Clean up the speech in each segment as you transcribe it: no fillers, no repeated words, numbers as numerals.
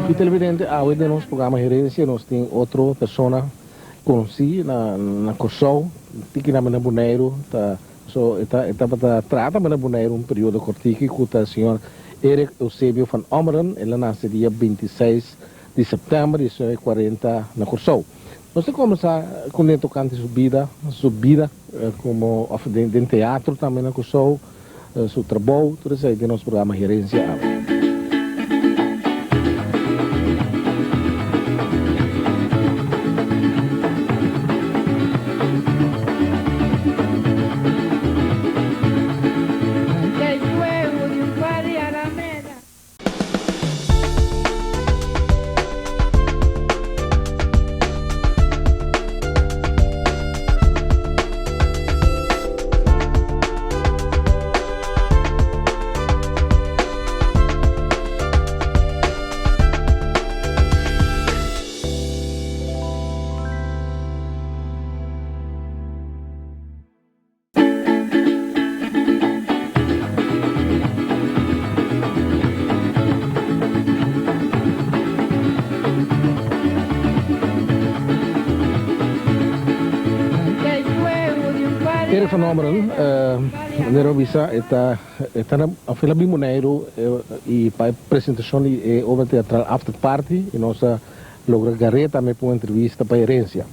Y televidente, awe den nos programa Herencia nos tin otro persona conoci na na Corsou, tiki na na Boneiru, ta so e ta e tabata traha tambe na Boneiru un periodo cortiki cu ta señor Eric Eusebio van Ommeren, el a nace dia 26 di september 1940 na Corsou. Nos ta combersa cune tocante su bida, su bida como of den den teatro tambe na Corsou, su trabou, tur esey den nos programa Herencia Awe. Eric van Ommeren, manera bo bisa e ta e ta na of el a bin Boneiru y pa e presentacion di e obra teatral After Party y nos a logra gar'é tambe pa un entrevista pa Herencia.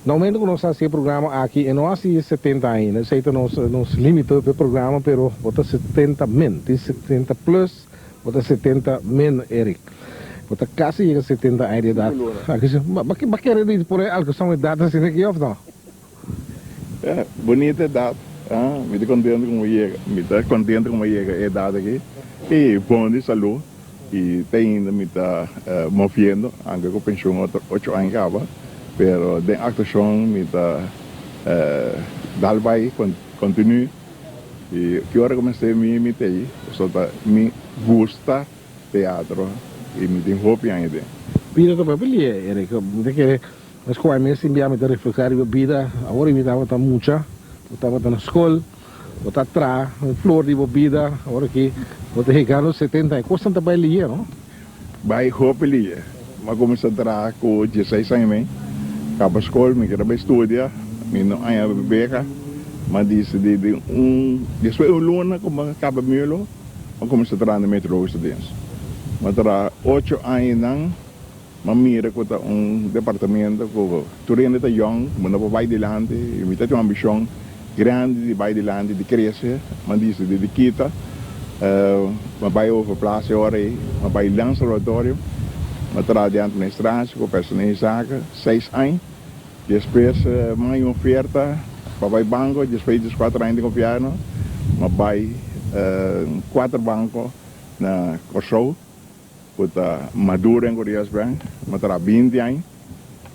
Na momento ku nos hasi e programa aki e no hasi 70 ainda, esei ta nos nos limite pa e programa, pero bo ta 70 min, tin 70 plus, bo ta 70 min Eric. Bo ta kasi yega 70 aña di edat. Aki si, bo kere di por e alkansá un edat asina aki of no? Ya, bunita edat, ah, mi ta kontento ku mi yega, mi ta kontento ku mi yega e edat aki, i bon di salu. Y te ainda mi ta moviendo, aunke cu pensioen otro ocho aña caba, pero den actuacion mi ta dal bay continu y ki ora cu mester mi mi ta ey, pasobra ta mi gusta teatro y mi tin hopi aña den. Bida ta papia lie, Eric. Mi ta kere mes cu ami sin bia mi ta reflexa riba bida. Awor mi tabata mucha, bo tabata na scol. Bo ta tra un flor di bo bida awor aki bo ta hegando 70 aña. Kosnan ta bai liye, no? Bai hopi liye. Mi a kuminsá traha ku dieseis aña mei. Kaba skol mi keda bai studia. Mi no aña beka. Mi a disidí di un despues un luna ku mi a kaba milo mi a kuminsá traha na meteorologische dienst. Mi a traha ocho aña nan. Mi a mira ku ta un departamento ku tur hende ta yòn, bo no por bai dilanti i mi ta tin un ambishon grandi di bai dilanti, di krese. Mi a disidí di kita. Mi a bai Overplaats e ora ei, mi a bai Lan Salvatorio, mi a traha den administratie ku personeel i zaken seis aña. Despues mi a haña un oferta pa bai banko, despues di dieskuater aña di gobièrnu mi a bai kuater banko na Kòrsou. Ku ta maduro en Corias Bank. Mi a traha binti aña.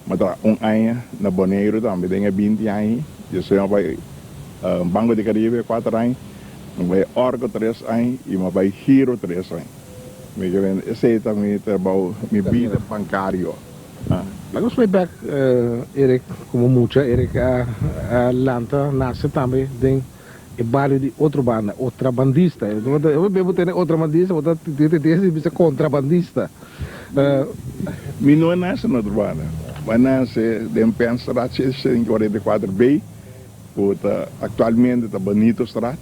Mi a traha un aña na Boneiru tambe den e binti aña. Despues mi a bai Banco di Caribe kuater aña. Mi a bai Orco tres aña i mi a bai Giro tres aña. Mi ke bende esei ta mi trabou, mi bida bankario. Laga nos bai bek Eric, komo mucha Eric a lanta, nase tambe den. E bario di otro banda, otrabandista. Hopi bes bo tene otrabandista, bo ta tende bisa kontrabandista. Mi no a nase na otro banda. Mi a nase den Penstraat 644 B, ku ta aktualmente ta Benitostraat,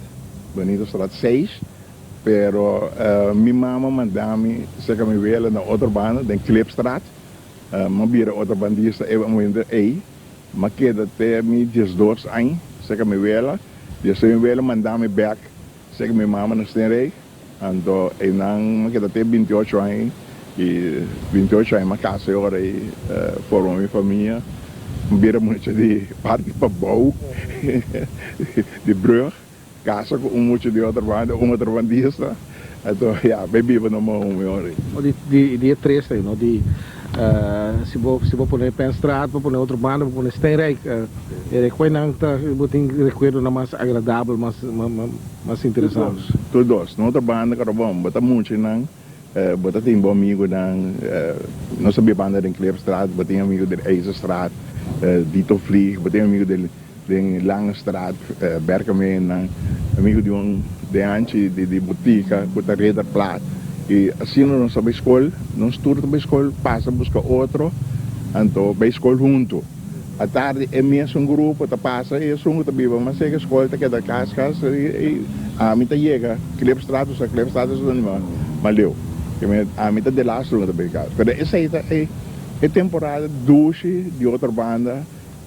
Benitostraat 6. Pero mi mama manda mi serka mi wela na otro banda, den Klipstraat. Mi a bira otrabandista e momento ei. M'a keda te mi diesdos añ serka mi wela. Despues mi wela manda mi bek serka mi mama na Steenrijk. Anto einan m'a keda te bintiocho añ i bintiocho añ m'a kasa e ora ei forma mi famia. M'a bira mucha di parti pabou di brug. Kasa ku un mucha di otro banda, un otro bandista. Anto ya, bai biba na Mahón mi ora ei. Di di di e tres ei, no? Di si bo si bo pone Penstraat, bo pone otro banda, bo pone Steenrijk, e rekuerdonan ta bo tin rekuerdonan mas agradabel, mas mas interesante. Tur dos. Na otro banda karo bon, bo ta muchanan, bo ta tin bo amigunan, nos a biba banda den Klipstraat, bo tin amigu den IJzerstraat, Dito Vlieg, bo tin amigu den. Den Langestraat, Berkemenan, amigo di un den hanchi di botica cu ta Ridderplaat. Y asina nos ta bay scol, nos tur ta bay scol, pasa busca otro, anto bay scol hunto. Atardi e mesun grupo ta pasa y esun cu ta biba mas cerca scol ta keda cas cas y ami ta yega Klipstraat, osea Klipstraat es donde mas leu. Ami ta de laatste cu ta bay cas. Pero esey ta e temporada dushi di otro banda.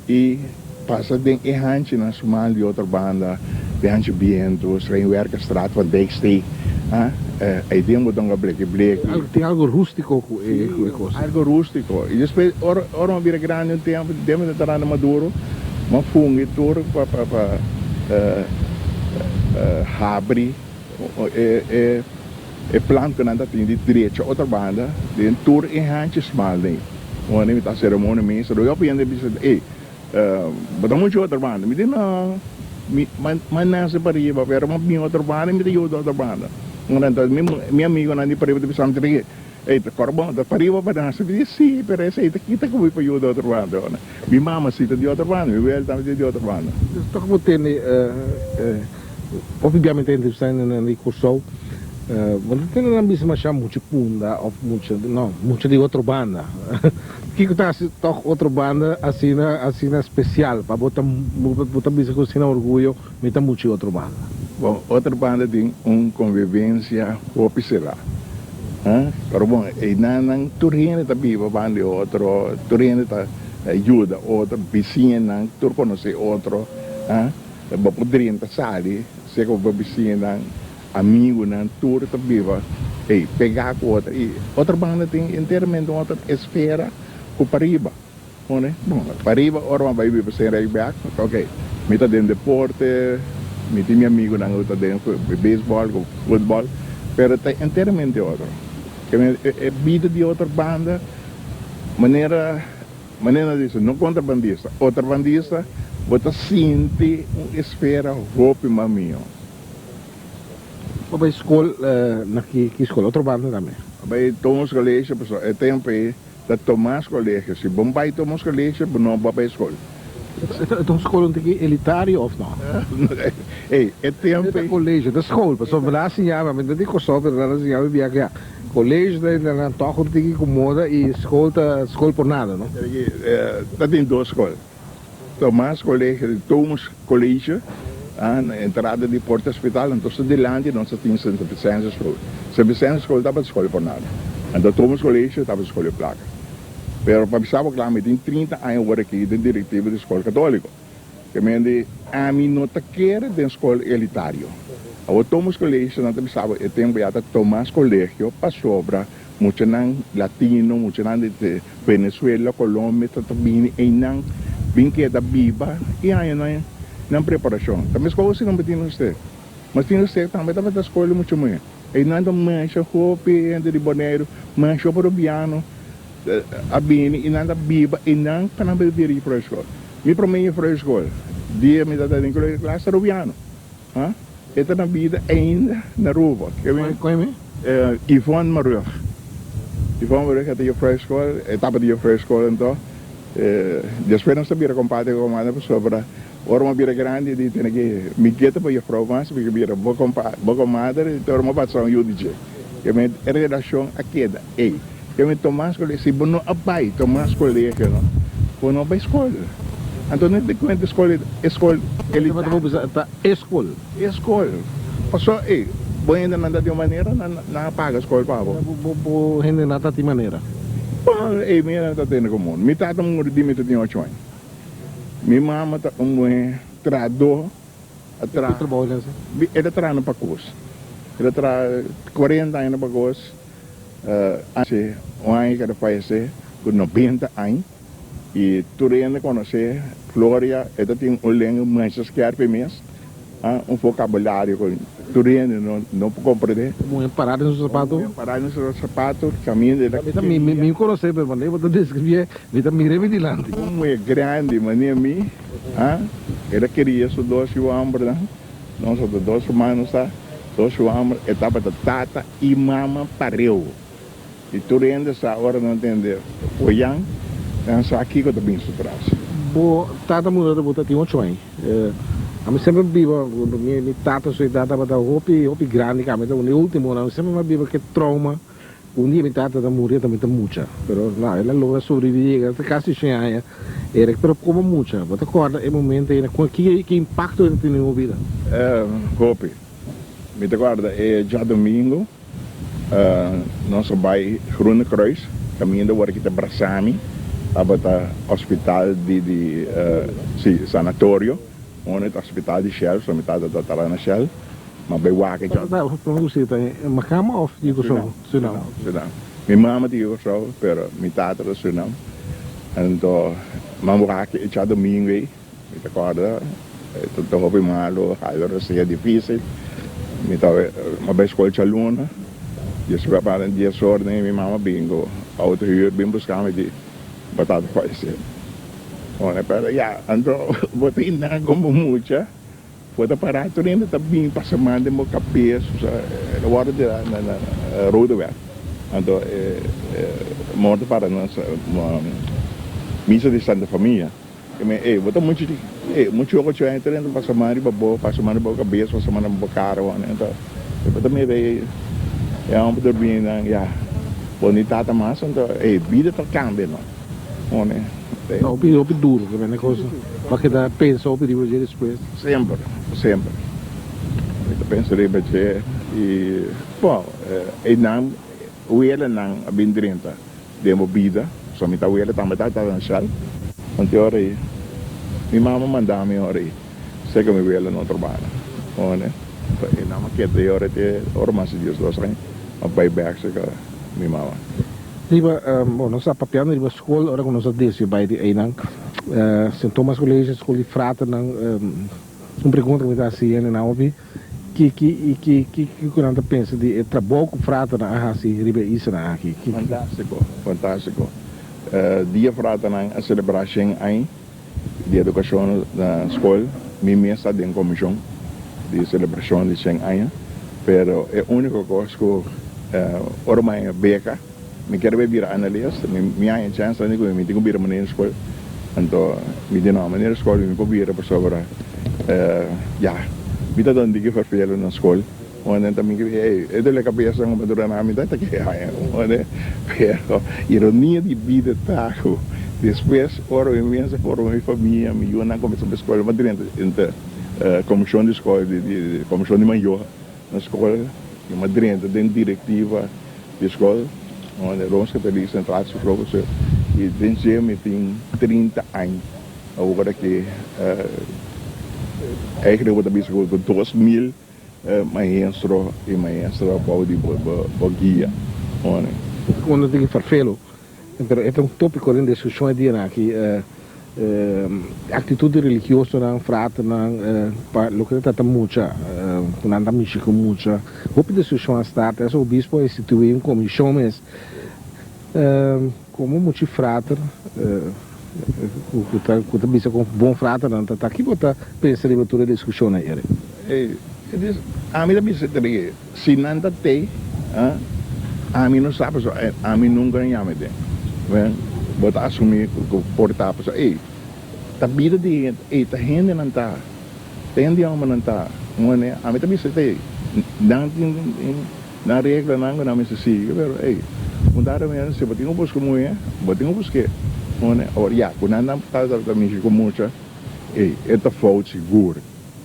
I pasa den e hanchinan smal di otro banda, den hanchi bientu, Schrijnwerkerstraat, Van Dijksteeg, ha, ei den bo ta bleki bleki. Tin algo rústiko ku e kos. Si, algo rústiko. I despues ora ora mi a bira grandi un tempu, den mi ta trahando Maduro, mi a fungi tur pa pa pa habri e e e plan ku nan ta tin di drecha otro banda den tur e hanchi smal den. Ora mi ta ceremonia misa lo yopi hende bisa ey bo ta mucho otro banda mi di no mi ma nace pariba pero mi a bin otro banda y mi ta yuda otro banda entonces mi amigonan di pariba ta bisa mi ey ta kor bon ta pariba pa nace mi di si pero esey ta kita ku mi pa yuda otro banda mi mama si ta di otro banda mi wela tambe ta di otro banda. Tok bo tende Hopi bia mi ta entrevistá hendenan di Kòrsou, bo no ta tende nan bisa masha mucha punda òf mucha, no, mucha di otro banda. Kiko ta hasi tòg otro banda asina, asina spesial pa bo ta, bo ta bisa ku asina orguyo mi ta mucha di otro banda? Bon, otro banda tin un konvivensia hopi será, ha, pero bon, einan tur hende ta biba banda di otro, tur hende ta yuda otro, bisiñanan tur konosé otro, ha. Bo por drenta sali sea ku bo bisiñanan, amigunan, tur ta biba ei pegá ku otro. I otro banda tin enteramente un otro esfera ku pariba. Pone, bon, pariba ora bo a bai biba sin rei bèk, ok, mi ta den deporte, mi tin mi amigunan ku ta den beisbòl ku futbòl, pero ta enteramente otro. E bida di otro banda manera. Manera nan bisa, no kontrabandista, otrabandista, bo ta sinti un esfera hopi mas mihó. Bo bai skol na ki skol? Otro banda tambe? Bo bai Thomas College, pasobra e tempu ei ta Tomas College. Si bo bai Thomas College, bo no por bai skol. E ta un skol un tiki elitario of no? Ey, e tempu ei. E ta colegio, ta skol, pasobra nan a siña mi, mi ta di Kòrsou, pero nan a siña mi bia ku ya. Colegio ta entra nan tòg un tiki ku moda i skol ta skol por nada, no? Ta tin dos skol, Tomas Colegio di Thomas College na entrada di Porta Hospital, anto su dilanti nos ta tin Sint Vicencio School. Sint Vicencio School tabata skol por nada, anto Thomas College tabata skol di plaka. Pero pa bisa bo kla mi tin 30 aña awor aki den direktiva di skol katoliko. Ke men di, Ami no ta kere den skol elitario. Awor Thomas College nan ta bisa bo e tempu ya ta Tomas Colegio pasobra muchanan latino, muchanan di Venezuela, Colombia ta ta bini einan bin keda biba i haña nan nan preparashon. Ta meskos si nan tin usted. Mas tin usted tambe tabata skol di mucha muhé. Einan ta masha hopi hende di Boneiru, masha hopi Rubiano a bini i nan ta biba einan pa nan bai bira juffrouw skol. Mi prome juffrouw skol dia mi ta den klas ta Rubiano. Ha? E ta na bida ainda na Aruba. Kon e mi? Yvonne Marugg. Yvonne Marugg e ta juffrouw skol, e tabata juffrouw skol anto. Despues nos ta bira compadre cu comadre pasobra ora mi a bira grandi di tene ki mi keta pa juffrouw mas mi bira bo compadre, bo comadre y ora mi a pasa un yu di dje. E relacion a keda ey. Ke mi Tomas Colegio, si bo no a bai Tomas Colegio no, bo no a bai skol. Anto no te kuenta skol e skol elitario. Bo bisa ta e skol. E skol. Paso ey, bo hendenan ta di un manera, nan nan a paga skol pa bo. Bo bo hendenan ta di manera. Bon, ey mi hendenan ta tene komun. Mi tata muri di mi ta tin ocho aña. Mi mama ta un muhe trahadó. A traha. Ki trabou el a hasi? El a traha na Pacos. El a traha cuarenta aña na Pacos. Hace un aña que el a fayece cu 90 aña. Y tur hende conoce Gloria. E ta tin un lenga masha skerpi mes. Un vocabulario cu tur hende no por comprende. Un muher pará den su zapato. Un muher pará den su zapato. Caminda el a Mi ta mi conoce pero manera bo ta describié mi ta mir'é mi dilanti. Un muher grandi manera mi. Ha? El a kria su dos yu hombernan, nos otro dos rumannan sa, dos yu homber, e tabata tata i mama pareu. I tur hende sa ora nan tende Oyan, nan sa kiko ta bin su tras. Bo tata murió ora bo ta tin ocho aña. Ami semper biba, mi tata su edad tabata hopi, hopi grandi kaba, mi ta un di e ultimonan, mi semper a biba ku e trauma ku un dia mi tata ta muri, mi ta mucha. Pero no, el a logra sobrevivi yega hasta kasi shen aña. Era, pero komo mucha, bo ta kòrda e momento ei, ki impakto e ta tene den bo bida? Hopi. Mi ta kòrda e djadumingu. Nos a bai Groene Kruis, kaminda wor ki ta brasa mi, tabata hospital di di si sanatorio, unda ta hospital di Shell, so mi tata ta traha na Shell, mi a bai wak e djòb. Prome ku si ta Makamba òf di Kòrsou? Surinam. Surinam. Mi mama di Kòrsou, pero mi tata ta Surinam. Anto mi a wak e djadumingu ei. Mi ta kòrda e ta hopi malu, algo ta sea difísil. Mi ta mi a bai skol djaluna, despues a para dies or den mi mama bin ku outo hür bin buska mi di bo tata falesé. Bueno, pero ya, anto bo ta inda komo mucha, bo ta pará tur hende ta bin pasa man den bo kabes, osea el a wòrdu tirá na na Rodeweg. Anto e morto para na misa di Santa Famia. E men, ey, bo ta muchu di, ey, muchu oko chu enter enter pasa man riba bo, pasa man riba bo kabes, pasa man riba bo kara, wan enta. E bo ta mira e, e homber durmi nan, ya, bo ni tata mas, anto, ey, bida ta kambia no. Wan e, ey. Hopi, hopi duro ke men e kos, bo a keda pensa hopi riba dje despues. Semper, semper. Mi ta pensa riba dje i, bon, eynan welanan a bin drenta. Den bo bida, so mi ta wele tambe ta ta na Shell. Anto ora ei mi mama manda mi ora ei seka mi wele na otro banda. One, so e nan a keda ei ora te ora mas di 12 aña a bai bek seka mi mama. Riba, bon, nos a papiando riba skol ora ku nos a desvia bai di einan. Sint Thomas College, skol di fraternan, un pregunta ku mi ta hasi hende nan hopi. Kiki i ki kiko nan ta pensa di e trabou ku fraternan a hasi riba e islanan aki? Kiki. Fantástiko, fantástiko. Dia fraternan a selebrá shen añ di edukashon na skol. Mi mes ta den komishon di selebrashon di shen aña. Pero e úniko kos ku ora mi haña beka, mi kier bai bira analist, mi haña chèns tandi ku mi tin ku bira manera di skol. Anto mi di no, manera di skol mi por bira pasobra ya mi ta dandi ki ferfelu na skol. Unda ta mi ki ey e dole kabesa ku mi dura na mi ta ta ke haña. Unda pero ironia di bida ta ku despues ora mi mester forma mi famia, mi yunan kuminsá bai skol mi a drenta enta komishon di skol di komishon di mayor na skol mi a drenta den direktiva. Di skol, unda Rooms Katolik Centraal su profesor i den dje mi tin 30 aña. Awor aki eigenlijk bo ta bisa ku 2000 maestro i maestra bou di bo guia. Unda tin farfelo Pero e ta un tópiko den diskushon e dianan aki, aktitut di religiosonan, fraternan, pa loke ta trata mucha, ku nan ta mishi ku mucha. Hopi diskushon a start, es obispo a instituí un komishon mes komo muchi frater ku ta ku ta bisa kon bon fraternan ta ta. Kiko ta pensa riba tur e diskushonnan ere? Ami ta bisa Si nan ta tei, ami no sa pasobra ami nunka a yama den. Wen, bo ta asumí ku por ta pasobra ey, ta bida di hende, ey ta hendenan ta, ta hende hombernan ta. Wene, ami ta bisa tei, nan tin nan reglanan ku nan mester sigui, pero ey, un dado momento si bo tin ku buska muhé, bo tin ku busk'é. Wene, awor ya, ku nan ta ta mishi ku mucha, ey, e ta fout sigur.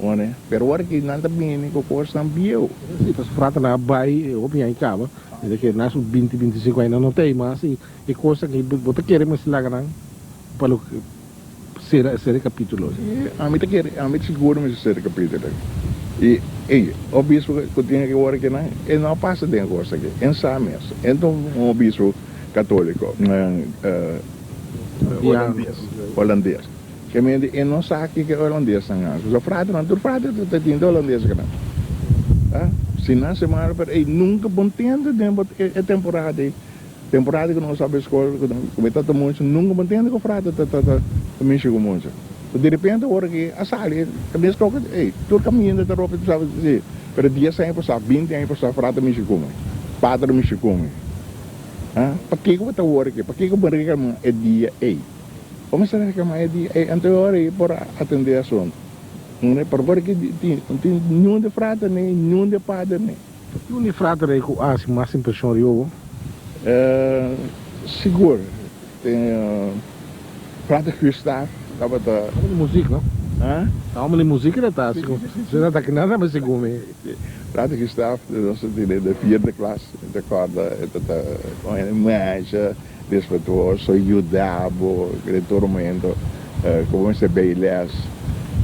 One, pero ora ki nan ta bini ku kosnan bieu. Si, pasobra frata nan a bai e hopi aña kaba, e ta kere nan su binti, 25 aña nan no ta ei mas, i e kos aki bo ta kere mester laga nan pa lo sera sera e kapitulo. Si, ami ta kere, ami ta sigur mester sera e kapitulo aki. I ey, obispo ku tin aki ora ki nan, e no a pasa den e kos aki, e no sa mes, e no un obispo katoliko, holandes, holandes. Ke mende e no sa kiko e holandesnan hasi. So fraternan, tur frater ta tin di holandes kinan. Ha? Si nan se mara pero ey nunka bon tende den bo e temporada ey. Temporada ku nos a bai skol ku mi tata mucha nunka bon tende ku frater ta ta ta mishi ku mucha. So direpente ora ki a sali ta mes toka ey tur kaminda ta ropa ta si. Pero dies aña pasá, 20 aña pasá frater mishi ku mi. Pater mishi ku mi. Ha? Pakiko bo ta wor aki? Pakiko bo reklamá e dia ey? Bo mester reclama e dia ey anto e ora ey por atende e asunto. Pero por aki tin niun di frater ni niun di pader ni. Niun di frater ey cu a haci mas impresion riba bo? Sigur. Tin frater Gustav tabata. Homber di muziek no? Ta homber di muziek e ta haci. Si no ta kinan ta segun mi. Frater Gustav nos ta tene den vierde klas mi ta corda e ta ta un hende masha respetuoso yuda bo den tur momento ku bo mester bay les.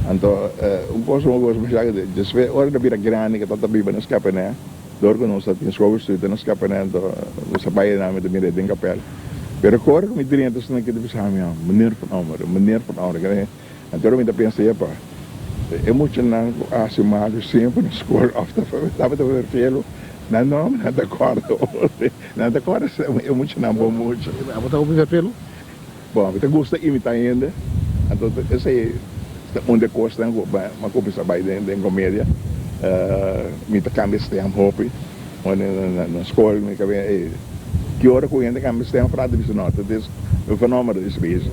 Anto un kos ku mi gosta masha despues ora ta bira grandi ke ta biba na Scapenè dor ku nos ta tin skol gestuur na Scapenè anto nos ta bay einan mi ta mira den kapel. Pero kor ku mi drenta esnan ke ta bisa mi, Meneer Van Ommeren, Meneer Van Ommeren. Anto ora mi ta pensa, Yepa, e muchanan ku a hasi malu semper na skol òf ta tabata verfelu, nan nòmber nan ta kòrda ora. Nan ta kòrda e muchanan bon mucha. Abo ta hopi verfelu? Bon, mi ta gusta imitá hende. Anto esei ta un di e kosnan ku mi a kuminsá bai den komedia. Mi ta kambia stèm hopi. Na skol mi kambia e ki ora ku hende kambia stèm frata bisa no, ta des un fenómeno di bezig.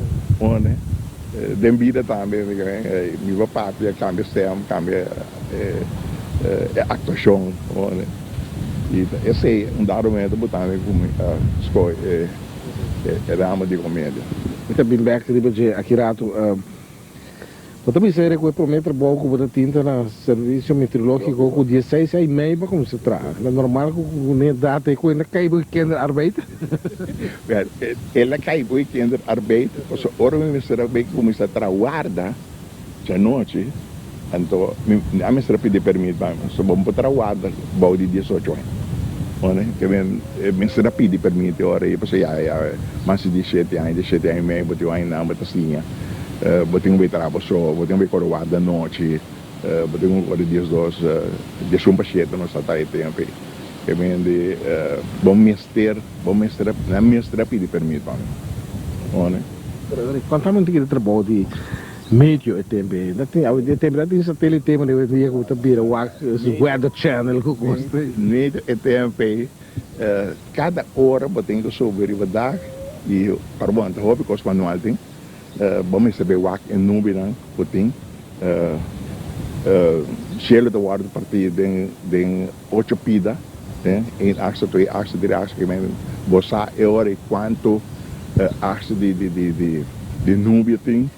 Den bida tambe mi kambia mi por papia kambia stèm, kambia e aktuashon. I esei un dado momento bo tambe ku mi a skohe e ramo di komedia. Mi ta bin bèk riba dje aki ratu. Bo ta bisa ku e promé trabou ku bo ta tin ta na servisio meteorológiko ku dieseis ai mei bo a kuminsá traha. Ta normal ku ku n'e edat ei ku e na kai bo kinderarbeid? Wèl, el a kai bo e kinderarbeid pasobra ora mi mester a bai kuminsá traha warda djanochi, anto mi a mester a pidi permit pa mi pasobra bo no por traha warda bou di diesocho aña. Ke men mester a pidi permit e ora ei pasobra ya ya mas di dieshete aña, dieshete aña i mei bo tin un añanan bo ta siña. Bo tin ku bai traha bo so, bo tin ku bai kore warda anochi, bo tin ku kore diesdos, diesun pa shete nos ta traha e tempu ei. Ke men di bo mester, bo mester, nan mester a pidi permit pa mi. One. Kontami un tiki di trabou di meteo e tempu ei. No tin, awe e tempu no tin satelite manera hoy en dia ku bo ta bira wak weather channel ku kos. Meteo e tempu ei kada ora bo tin ku subi riba dak i parbon ta hopi kos manual tin. Bo mester bay wak e nubinan ku tin. Shelu ta wòrdu partí den ocho pida, een akse, twee akse, drie akse. Bo sa e ora ei kuantu akse di nubia tin,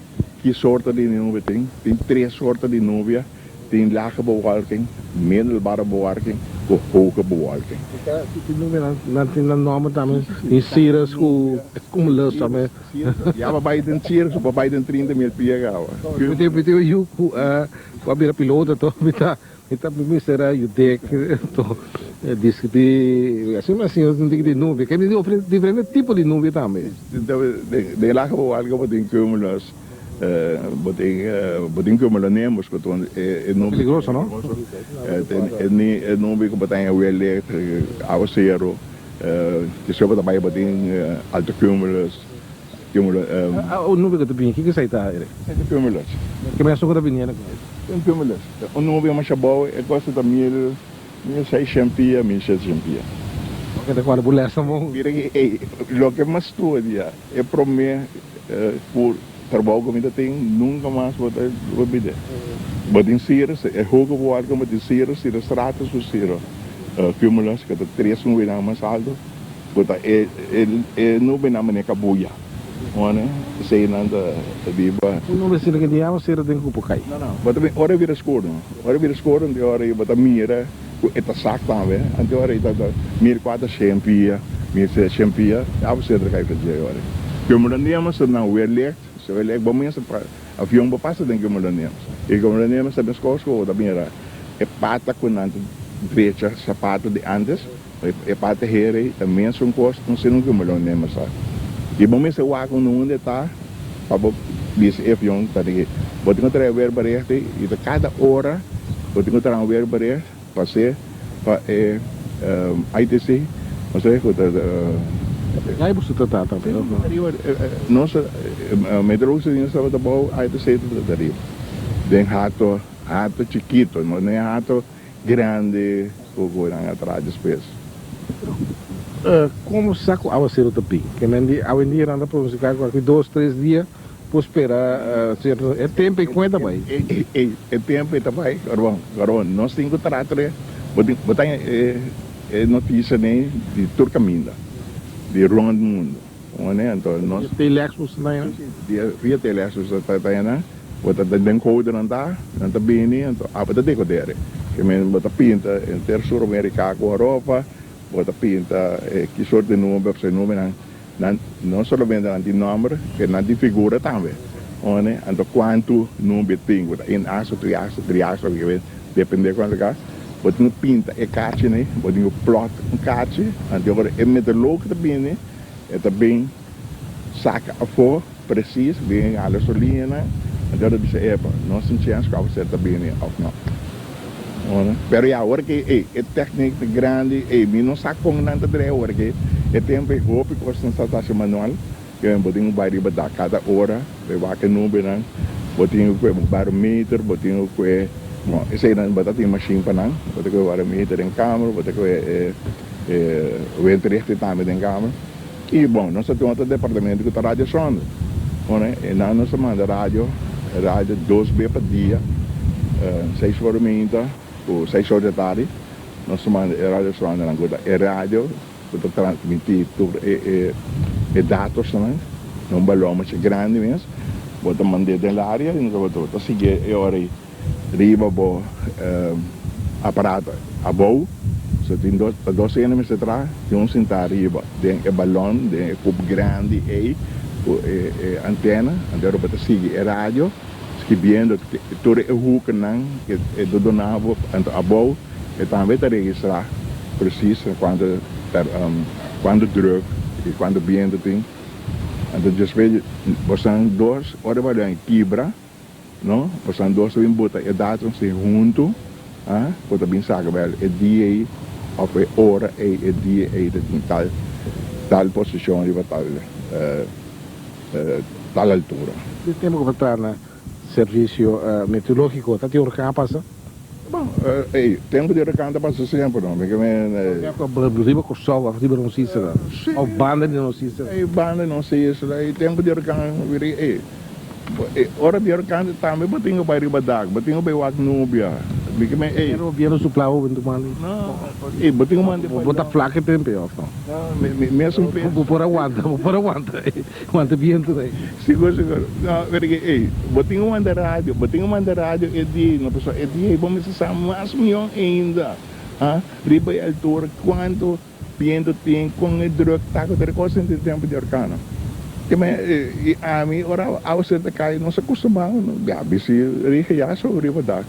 ki sorto di nubia tin. Tin tres sorto di nubia. Tin lage bewolking, middelbare bewolking ku hoge bewolking. Tin nubia nan tin nan nomber tambe, tin cirrus ku cumulus tambe. Ya bo bai den cirrus bo bai den trinta mil pia kawa. Mi tin un yu ku a bira piloto to mi ta mi ta mester a yud'é to deskribí asina asina un tiki di nubia ke mi tin diferente tipo di nubia tambe. Den lage bewolking bo tin cumulus. Bo tin bo tin cumulonimbus cu ta e nube Peligroso no? E nube cu bo ta haña weer licht, awacero, despues bo ta bay bo tin altocumulus, cumulus. Un nube cu ta bini, kico esey ta Eric? Esey ta cumulus. Ke mesun cu ta bini cu Un cumulus. Un nube masha bou, e cosa ta mil 1600 pia, 1700 pia. Ok, ta cuadra bo lesnan bon. Mira ki, ey, loke mi a studia e prome Ku trabou ku mi ta tin nunka mas bo ta bid'é. Bo tin Cirrus, e hoge wolken bo tin Cirrus, Cirrus Stratus ku Cirrus Cumulus ku ta tres nubenan mas alto ku ta e e nubenan manera kabuya. Wone eseinan ta biba. Un nube asina ke di yama Cirrus den ku por kai? No no, bo ta bin ora e bira skur no. Ora e bira skur anto ora bo ta mira ku e ta sak tambe anto ora e ta 1400 pia, 1600 pia, ya bo senter kai pa dje ora. Cumulonimbus ta nan weerlicht, se weerlicht bo mester pa avion bo pasa den cumulonimbus. E cumulonimbus ta meskos ku bo ta mira e pata ku nan ta drecha sapato di antes, e pata heri ta mesun kos un sino un cumulonimbus ta. I bo mester wak un hunde ta pa bo bisa e avion ta di bo tin ku traha weerbericht i ta kada ora bo tin ku traha un weerbericht pa se pa e ITC no sé ku ta. Ai boso ta trata pero no. Ariba nos meteorologische dienst tabata bou ITC tabata ariba den hato hato chikito no den hato grandi ku ku nan a traha despues. Pero komo sa ku awaseru ta bin? Ke men di awendia nan ta pronostika ku aki dos tres dia. Por spera cierto e tempo y cuenta bay. Ey ey e tempo e ta bay Carbon Carbon nos tin cu tratre bo tin bo ta e e noticia nei di tur caminda di rond mundo wone anto nos Via telex bo sta na Si si via telex bo sta ta na bo ta den code nan ta nan ta bini anto abo ta decodere ke men bo ta pinta enter Sur America cu Europa bo ta pinta e ki soort di number pasobra e numbernan Nan no solamente nan tin nomber, pero nan tin figura tambe. One, anto cuantu number tin, cu ta un aso, tri aso, tri aso, loke ke depende cuantu cas, bo tin cu pinta e kachi nei, bo tin cu plot un kachi, anto ora e meteoroloog ta bini, e ta bin saca afo precies, bin hala su liñanan, anto ora bisa, epa, nos tin chens cu awacer ta bini of no. One, pero ya ora ke ey e techniek ta grandi ey mi no sa kon nan ta drea ora ke e tempo ey hopi kos nan sa ta haci manual ke bo tin ku bai riba dak kada ora bo wak e nubenan bo tin ku kue barometer bo tin ku kue bon esey nan bo ta tin machine pa nan bo ta kue barometer den kamer bo ta kue e windrichting tambe den kamer y bon nos ta tin otro departamento ku ta radio sonde one e nan nos ta manda radio radio dos be pa dia seis ora minta ku seis ora di tardi nos ta manda e radio sonde nan ku ta e radio ku ta transmiti tur e e datosnan na un balon masha grandi mes bo ta mand'é den laria y nos ta sigui e ora ei riba bo aparato abou so tin dos ta dos hende mester traha tin un sinta riba den e balon den e cup grandi ey cu e e antena anto bo ta sigui e radio skibiendo tur e hoeknan ke e ta duna bo anto abou e tambe ta registra precies cuanto cuanto druk y cuanto biento tin anto despues bosan dos ora bo a kibra. No, pasobra nos ta bin bota e datum si huntu, ah, bo ta bin saka bel e dia ei of e ora ei, e dia ei ta tin tal tal posishon riba tal tal altura. Di tempu ku bo ta na servisio meteorológiko ta tin orkan a pasa? Bon, ei, tempu di orkan ta pasa semper, no? Mi ke men. Riba Kòrsou òf riba nos isla? Òf banda di nos isla? Ei, banda di nos isla, ei tempu di orkan, ei. Ora di orkan tambe bo tin ku bai riba dak, bo tin ku bai wak nubia. Mi ke men ey. Pero bientu supla hopi en tu manda. No, ey bo tin ku manda Bo ta flak e tempe of no? No, mi mesun peso. Bo por a wanta, bo por a wanta, wanta bientu ey. Sigur, sigur. No, pero ke ey, bo tin ku manda radio, bo tin ku manda radio e dia ey, no pasobra e dia ey bo mester sa mas mion ainda, ha, riba e altura kuantu. Bientu tin kon e druk ta ku tur e kos den tempu di orkano. Ke men i ami ora awaser ta kai nos a kustumá ya bisi rige ya so riba dak.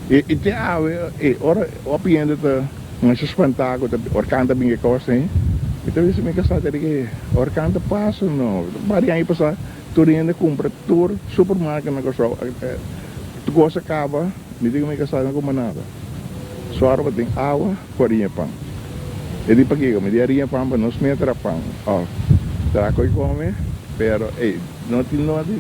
I te awe e ora hopi hende ta masha spantá ku ta orkan ta bin e kos ei mi ta bisa mi kasá ta rige orkan ta pasa no bari aña pasá tur hende kumpra tur supermarket na Kòrsou tur kos a kaba mi tin ku mi kasá no kumpra nada. Sòru pa tin awa ku hariña pan. E di pakiko? Mi di hariña pan pa nos mester a pan òf traha koi kome, pero ey no tin no di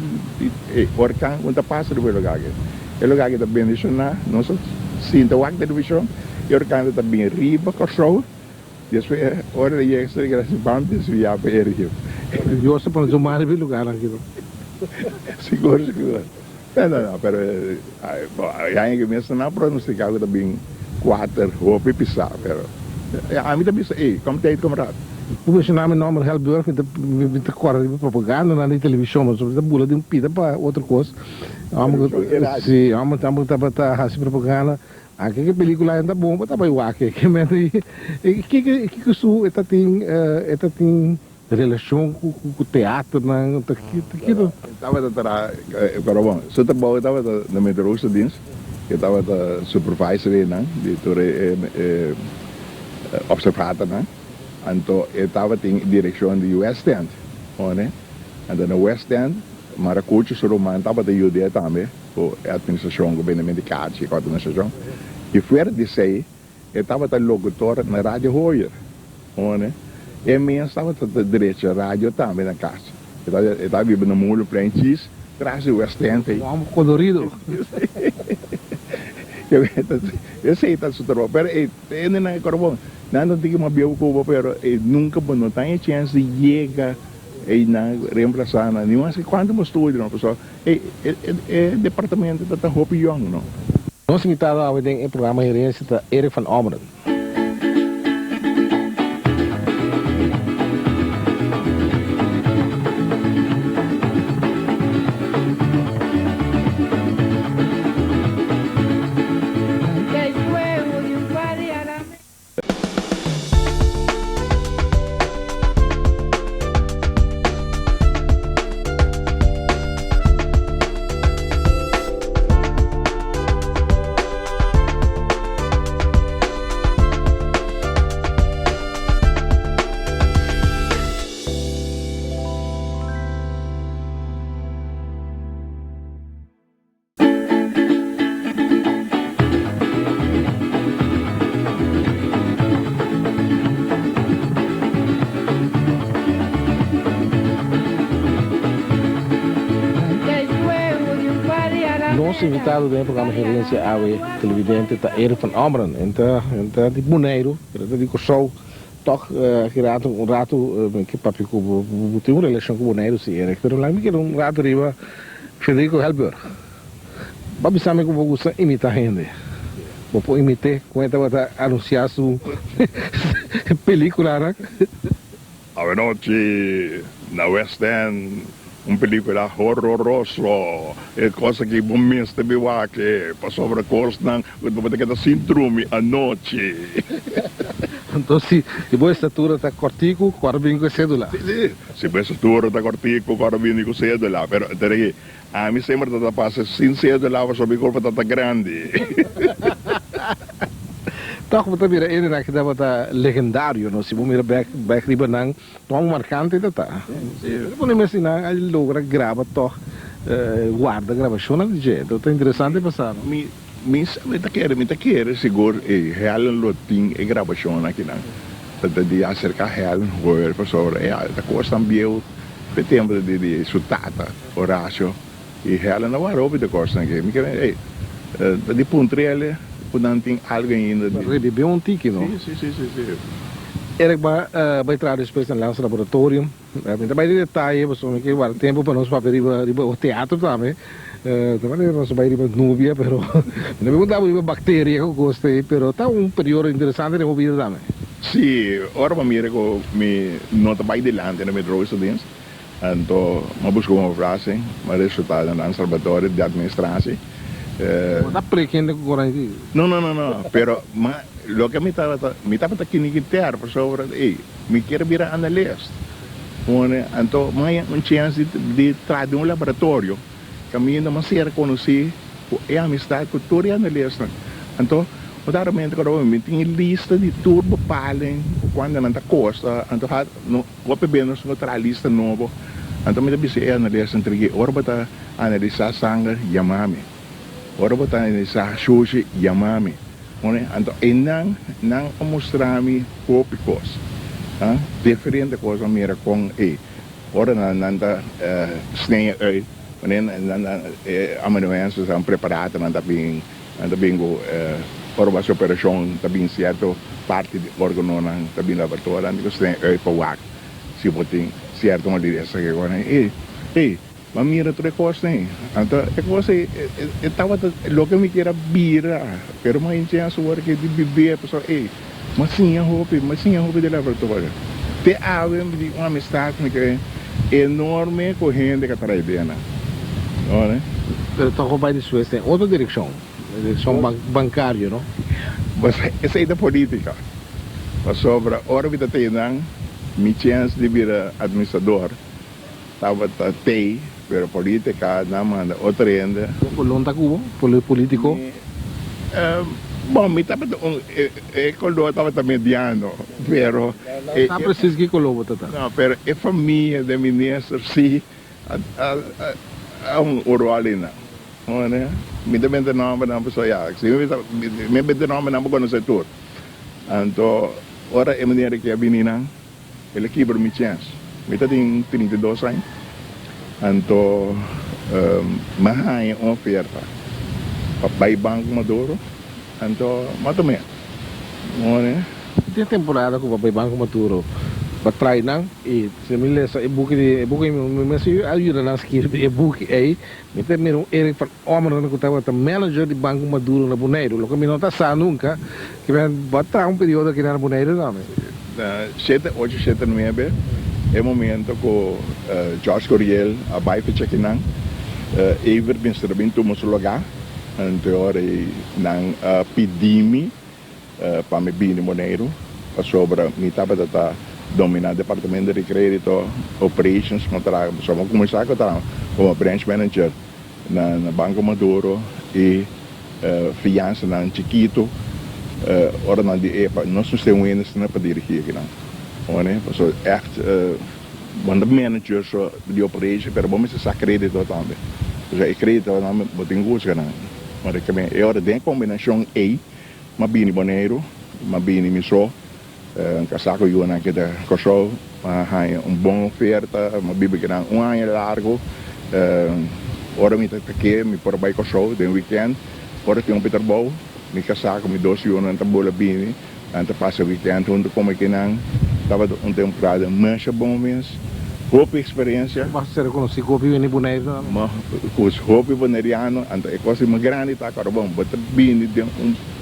ey orkan ku ta pasa riba e lugá aki. E lugá aki ta bendishoná, nos a sinta wak televishon, e orkan ta bin riba Kòrsou, despues ora el a yega Sra. Gracia ban desviá pa e riu. Dios ta pone su man riba e lugánan aki. Sigur, sigur. No, no, no, pero e aña que mes nan a pronostica cu ta bin cuater hopi pisa, pero ami ta bisa, ey, kom tijd kom raad. Bo menciona mi nomber Helburg, mi ta corda riba propagandanan di television, pasobra mi ta bula di un pida pa otro cos. Si, homber tabata haci propaganda. Anke ke pelicula ta bon, bo ta bay wak e. Kiko kiko su e ta tin, e ta tin Relashon ku teaternan ta kiko? E tabata traha, pero bon, su trabou tabata na meteorologische dienst, e tabata supervisor einan di tur e observatornan, anto e tabatin direkshon di West End, one, anto na West End Maracucho su ruman tabata yud'é tambe ku e administrashon, ku bendemento di kachi ku administrashon, i fuera di esei E tabata locutor na Radio Hoyer, one. E mes tabata ta drecha radio tambe na cas. E tabata biba na Molenplein djis tras di West End ei. Un homber colorido. Esei ta su trabou. Pero e hendenan e kor bon, nan ta tin ki mas bieu ku bo, pero e nunca bo no ta e chens di yega. Einan reemplasa nan, ni mas cuanto bo studio no, pasobra e e departamento ta ta hopi yong no. Nos invitado awe den e programa Herencia ta Eric van Ommeren. Nos invitado den e programa Herencia Awe Televidente ta Eric van Ommeren. En ta en ta di Boneiru, pero ta di Kòrsou. Tòg aki rato un rato mi ke papia ku bo, bo tin un relashon ku Boneiru si Eric, pero laga mi keda un rato riba Federico Helburg. Bo a bisa mi ku bo gusta imita hende. Bo por imit'é kon e tabata anunsiá su pelikulanan? Awenochi na West End un pelikula horroroso, e kos aki bo mester bi wak e pasobra kosnan ku bo ta keda sin drumi anochi. Anto si bo estatura ta kòrtiku, kòrda bini ku e sédula. Si, si, si bo estatura ta kòrtiku, kòrda bini ku sédula. Pero tene ki ami semper ta ta pasa sin sédula pasobra mi kurpa ta ta grandi. Tòg bo ta mira hendenan ki tabata legendario, no? Si bo mira bèk bèk riba nan, kon markante ta ta. Pero pone mes si nan a logra graba tòg, warda grabashonnan di dje. Ta interesante pa sa, no? Mi mi sa mi ta kere mi ta kere sigur e Helen lo tin e grabashonnan akinan. Ta ta di aserka Helen hoor pasobra e ta kosnan bieu p'e tempu di di su tata Horacio. I Helen a wara hopi de kosnan aki. Mi kere, ey, ta di puntrele ku nan tin algu ainda di. Rebibé un tiki, no? Si, si, si, si, si. Eric ba bai traha despues na Lans Laboratorium. Mi ta bai den detaye pasobra mi ke wara tempu pa nos papia riba riba o teatro tambe. Ta manera nos a bai riba nubia pero mi no pregunta bo riba bakteria ku kos ta ei pero ta un periodo interesante den bo bida tambe. Si, ora bo mira ku mi no ta bai dilanti na mi droogstedienst. Anto m'a buska un frase, m'a resulta na nan Salvador di administratie. Bo ta prek hende ku koran? No, no, no, no, pero ma loke mi tabata, mi tabata kinikiter pasobra ey, mi kier bira analist. Pone, anto m'a haña un chens di di traha den un laboratorio kaminda m'a ser konosí ku e amistad ku tur e analistnan. Anto otaramente kòrda mi tin lista di tur bepalen ku kuantu nan ta kosta, anto no. Hopi bes nos no traha lista nobo, anto mi ta bisa e analista entre ki ora bo ta analisá sanger, yama mi. Ora bo ta analisá shushi, yama mi. Pone, anto einan nan a mustra mi hopi kos, ha, diferente kos a mira kon ei ora nan nan ta snea uit, wanneer nan nan e amanuenses nan prepará nan ta bin nan ta bin ku ora bo hasi operashon ta bin sierto parti di organonan ta bin laboratorio nan tin ku steen uit pa wak si bo tin sierto malidesa ke kos ei ei bo a mira tur e kosnan ei anto e kos ei e tabata loke mi kier a bira pero mi a hincha awor ke di bibé pasobra ei mi a siña hopi mi a siña hopi di laboratorio te awe mi tin un amistad mi ke enorme ku hende ka trae bena. Pero toch bo bai despues den otro direccion, direccion bancario, no? Pues esey ta politica. Pasobra ora mi ta teinan, mi chens di bira administrador tabata tei, pero politica nan manda otro hende. Bo colon ta cu bo, politico? Bon, mi tabata un, e color tabata mediano, pero. No sa precies ki color bo ta ta. No, pero e famia den minister si. A un rol ei nan. Mi ta benta nombernan pasobra ya, si mi bisa mi benta nombernan bo konosé tur. Anto ora e manera ke a bini nan, el a kibra mi chèns. Mi ta tin 32 aña, anto mi a haña un oferta pa bai Banco Maduro, anto mi a tum'é. Tin temporada ku bo a bai Banco Maduro. Bo a trai nan i si mi lesa e buki di e buki mi mester a yuda nan skirbi e buki ei. Mi ta mira un Eric van Ommeren ku tabata manager di Banko Maduro na Boneiru, loke mi no ta sa nunka, ke men bo a traha un periodo aki na Boneiru tambe. Na shete ocho shete nuebe e momento ku George Curiel a bai fecha akinan, Evert mester a bin tuma su lugá, anto e ora ei nan a pidi mi pa mi bini Boneiru pasobra mi tabata ta dominá departamento di kredito, operations, mi a traha, pasobra mi a kuminsá ku traha komo branch manager na Banko Maduro i fiansanan chikitu ora nan di epa nos mester un hende asina pa dirigí akinan, hoor, pasobra ègt bo no ta manager so di operation pero bo mester sa kredito tambe, pasobra e kreditonan bo tin ku buska nan, e ora den e kombinashon ei. M'a bini Boneiru, m'a bini mi so, N kasá ku yunan ki ta Kòrsou, m'a haña un bon oferta, m'a biba kinan un aña largu. Ora mi ta ke mi por bai Kòrsou den wikènt, ora tin hopi trabou, mi kasá ku mi dos yunan ta bula bini, nan ta pasa wikènt huntu ku mi kinan. Tabata un temporada masha bon mes, hopi eksperensia. Bo a ser konosí ku hopi bini Boneiru tambe? Ma ku hopi boneriano, anto e kos di mas grandi ta ku bo ta bini den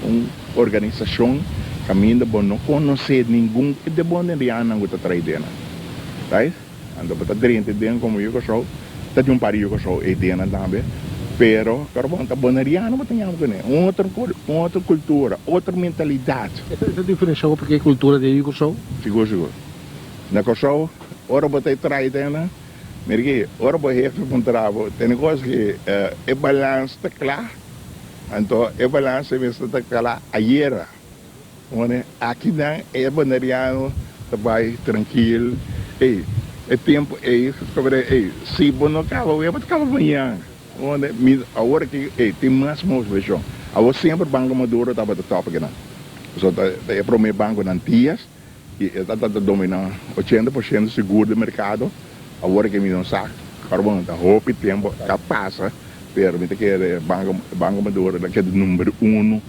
un organisashon kaminda bo no konosé ningun di e bonerianonan ku ta trae den nan, right? Anto bo ta drenta den komo yu Kòrsou, ta tin un par di yu Kòrsou ei den nan tambe, pero pero bo ta boneriano bo ta yama kuné, un otro un otro kultura, otro mentalidat. E ta diferenshá hopi ku e kultura di e yu Kòrsou? Sigur sigur. Na Kòrsou ora bo ta trae den nan, mira ki ora bo hefe puntra bo, tene kos ki e balans ta kla, anto e balans mester ta kla ayera. Wone akinan e boneriano ta bai trankil. Ey, e tempo ey, sobre ey, si bo no kaba awe, bo ta kaba mañan. Wone, mi awor aki, ey, tin mas motivashon. Awor semper Banco Maduro tabata top akinan. Pasobra ta e prome banco na Antillas y e ta ta domina 80% sigur di mercado. Awor aki mi no sa, ora bo ta hopi tempo ta pasa. Pero mi ta kere Banco Banco Maduro ta keda number uno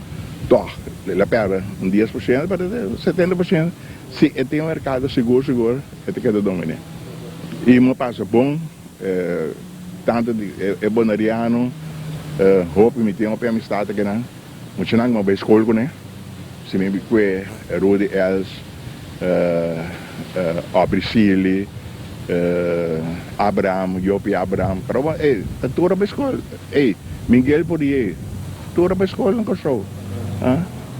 tog. El a perde un 10%, pero 70% si e tin un mercado sigur sigur e ta keda domine. Y mi a pasa bon tanto di e boneriano hopi mi tin hopi amistad akinan. Muchanan cu mi a bay school cune, si mi cue Rudy Els, Aubrey Sealy, Abraham, Jopi Abraham, pero bo ey, ta tur a bay school, ey, Miguel Pourier, tur a bay school na Kòrsou, ah,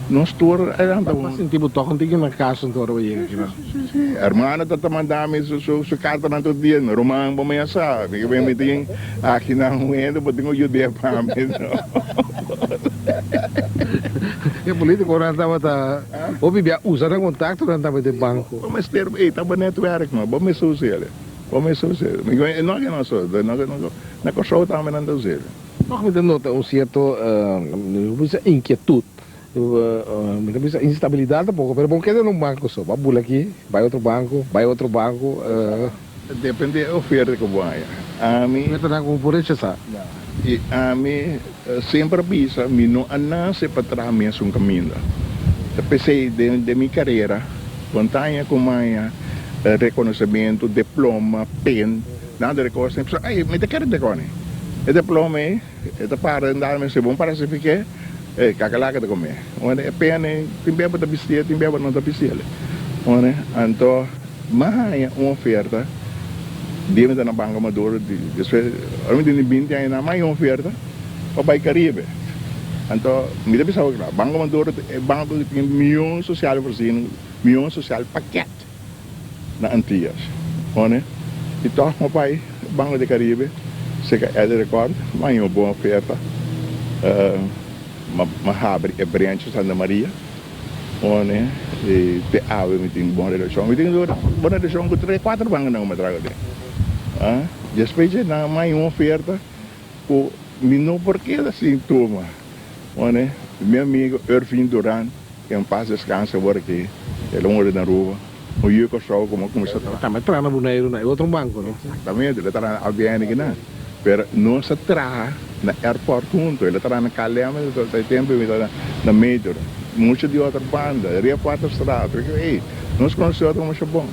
nos tur a lanta un. Bo sinti bo tòg un tiki na kas anto ora bo yega aki nan? Si, si, si, hermano ta ta manda mi su su kartanan tur dia, ruman bo mi a sa, mi ke mi tin aki nan un hende bo tin ku yud'é pa mi, no. E politikonan tabata hopi bia usa nan kontaktonan tambe den banko. Bo mester ey ta bo netwerk no, bo mester usa el, bo mester usa el. Mi e no ke no so, no ke no na Kòrsou tambe nan ta usa el. Tòg mi ta nota un sierto, mi ta bisa inkietut, mi ta bisa instabilidat tampoko, pero bo keda na un banko so, bo a bula aki, bai otro banko, bai otro banko. Depende e oferta ku bo haña. Ami. Ofertanan ku bo por rechasá. I ami semper a bisa, mi no a nase pa traha mesun kaminda. Ta p'esei den mi karera, Montaña ku maña rekonosementu, diploma, pen, nada di kos. Mi pensa, ay, mi ta kere dekoni. E diploma ei, e ta para den dal mi si bon para sifik'é, e kakalaka ta kom'é. E pen ei, tin bia bo ta bistié, tin bia bo no ta bistié. Anto. M'a haña un oferta dia mi ta na Banco Maduro, despues ora mi tene binti aña nan m'a haña un oferta pa bai Caribe. Anto mi ta bisa bo kla, Banco Maduro ta e banco ku tin mion sosial voorziening, mion sosial paket na Antillas. Hone, i tòg m'a bai Banco di Caribe serka Eddie Record, m'a haña un bon oferta, m'a habri e branch Santa Maria. One i te awe mi tin bon relashon. Mi tin bon relashon ku tres, kuater bankonan ku mi a traha den. Despues dje nan a manda un oferta ku mi no por keda sin tuma. One, mi amigo Ervin Duran, ke en pas deskanse awor aki, el a muri na Aruba, un yu Kòrsou ku mi a kuminsá traha. Tambe traha na Boneiru na e otro banko, no? Eksaktamente, el a traha na ABN akinan. Pero nos a traha na airport hunto, el a traha na KLM e tempo mi ta na Major, mucha di otro banda, Ria Waterstraat, ey, nos conoce otro masha bon.